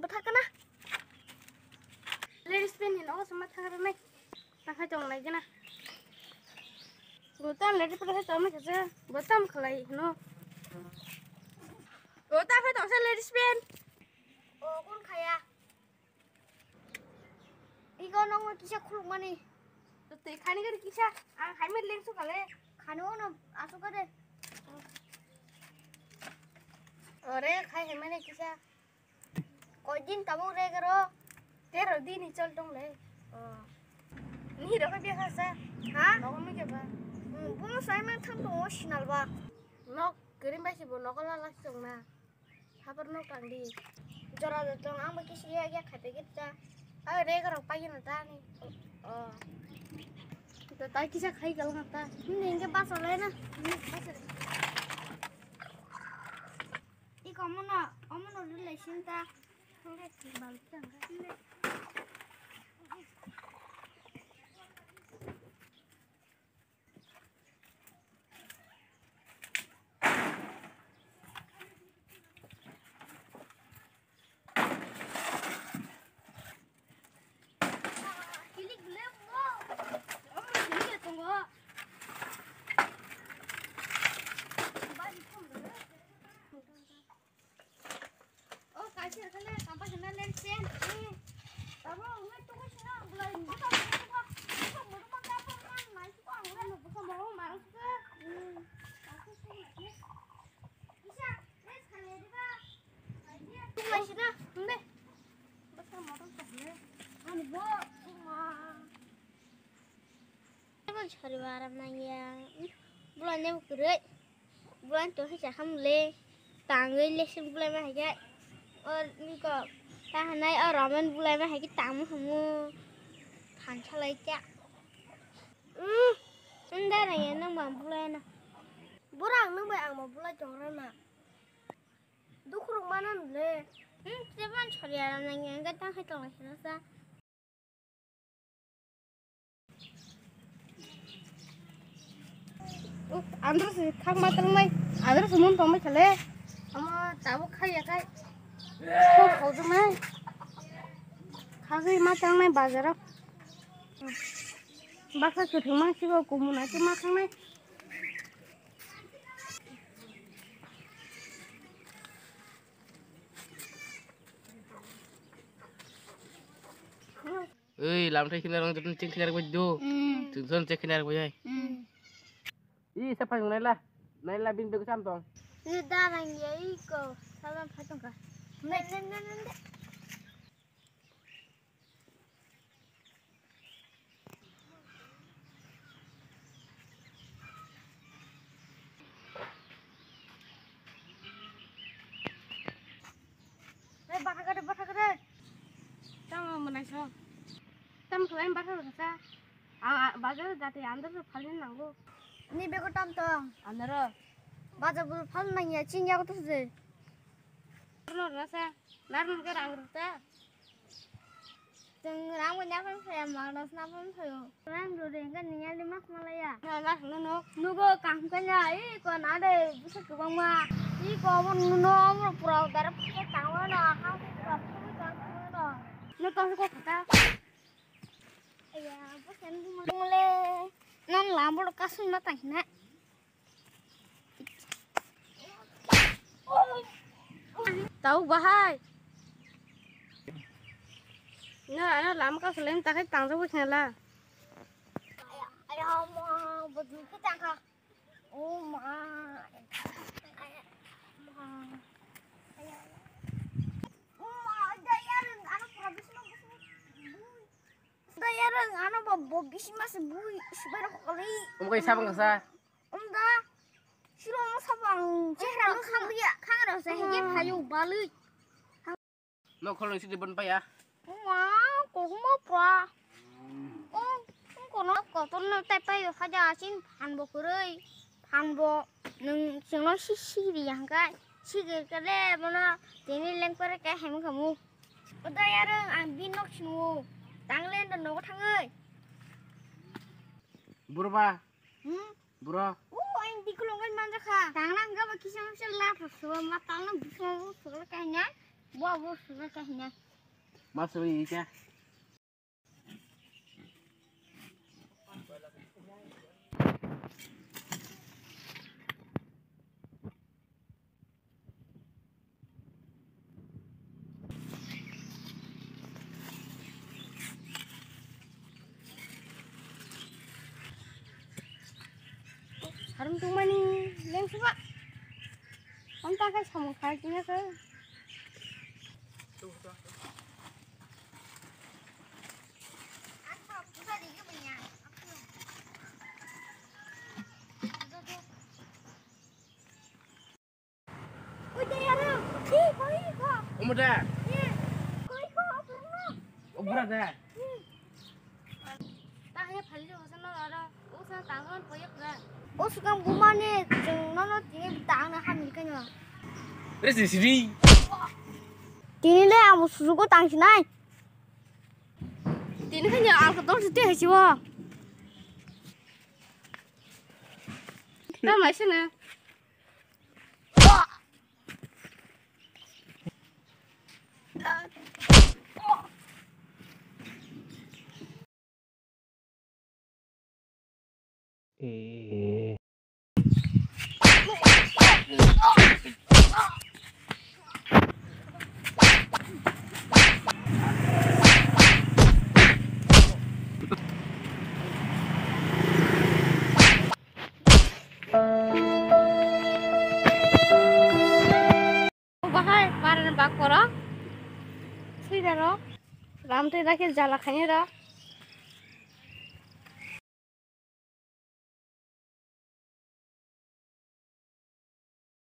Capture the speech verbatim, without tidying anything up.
Bwthakna. Ladies pant ni nogo se ma thangra nai. Takhai tong nai gana. Bo tam ladies pant hai tong nai kasa. Bo tam khlai no. Bo takhai tong sa ladies pant. O kon khaya. Iko nongo kisa khuluk mani. To tei khani gari kisa. Ang hai met leng su kale. Khani ono asu kade. Ore khai hai mani kisa. Koi din tabuk re garo. Tero din ni chol tong le. Oh. Ni ro ka biya khasa. Ha? Nogo mi ke ba. Hmm, bumo sai man thang tongo sinal ba. Nok kerim bai si bo nogo la lak chong na. Habar nok tang di. Jora da tong ang ba kisi ya ya khai pe git ta. Ai re garo pai na ta ni. Oh. To tai kisa khai gal na ta. Ni nge basa le na. Ni basa le. Iko omono, omono relation ta. O kaisa kale tampa kena len pen. Tabo ngai tu ko sina bulai ni ko ko ko mo ma ka pa ma mai ko ang le no ko mo ma ko. Isa, res kale di ba. Ai dia. Tu mai sina, mbe. Basta motor tak le. Ani bo ma. Table chhori bo aram nangya. Bulai ne kwrwi. Bulai to hai chakha mole. Tangwi lesson bulai ma hai khe. Or niko ta hanai o ramen bulai ma hai khe tangmo hamu. Phan salai cha. Hmm. Nda rang ya nang bang bulai na. Borang nang bai ang ma bulai chong rana. Dukhrok mana nle. Hmm, table chhori aram nangya. Nang ta hai tong sa. Andro se khak ma tang mai, andro se mun tong mai khale. Amo tabuk khai ya khai. Khok khok mai. Khagwi ma tang mai bazaro. Baksa kwthwng ma sigo kumuna se ma thang mai. Ei, lamthai khina rang jotun cheng khina rang do. Hmm. Cheng son cheng khina rang hai. Hmm. I sapa nai la. Nai la bin bego sam tong. Ni da rang ye i ko. Salam pha tong ka. Nai, nai, nai, nai, nai. Hei, bathakade, bathakade. Tamo mwnai so. Tamo khlai bathakade sa. A, a, bazar jati andar so phalin nango. Ni bego tam tong. Andaro. Bazar bul phal nangya, chini yago to se. Rasa, narang ke rang rata. Teng rang mo nyapan saya, malas napan sayo. Rang do de, kan niya lima malaya. Na, na, no, no. Nugo kang kanya, i ko na de, bisa kebang ma. I ko mo nuno mo pura dara pura tangwa na, ha pura pura tangwa na. No tang ko kata. Aya, apa sen mo le? Non lambo kasun na tang na. Tau bahai. No, ano lam ka selain takai tangsa bo khela. Aya, aya, ma, betul kita ka. Oh ma. Aya, ma. Aya, aya. Oh ma, ada ya, ano pura bisma, bisma. Bui. Ada ya, ano bo, bo bisma se bui, sebar kali. Umkai sabang kasa. Umda. Siro mo sabang. Chehra mo khang dia, khang rasa hege phayo balui. No kholo sidi bon paya. Uma, kohuma pra. Oh, kono kotor no tai payo haja asin phan bo kwrwi. Phan bo nung sino si si ri yang kai. Si ge kale bono tini leng pare kai hem kamu. Oda yareng ang bin nok sinu. Tang len do nogo thangoi. Burba. Hmm? Bro. Oh, ang dikulong kan manjakha. Tang lang ga ba kisam sel la phasu ma tang lang bisma sel kai na. Bo abo sura ka hina. Ma sura ika. Harum tungmani lengsuba. Onta kai samung khai tungya kai. Omo da. Obura da. O swkang bumani chwng nono tini tangna hamni kanya. Re sini sini. Tini le ang susugo tang sinai. Tini kanya ang kotor siti hai siwa. Tama sini. Bahai barani bakoro sui daro ram twi rakhe jala khainai rok.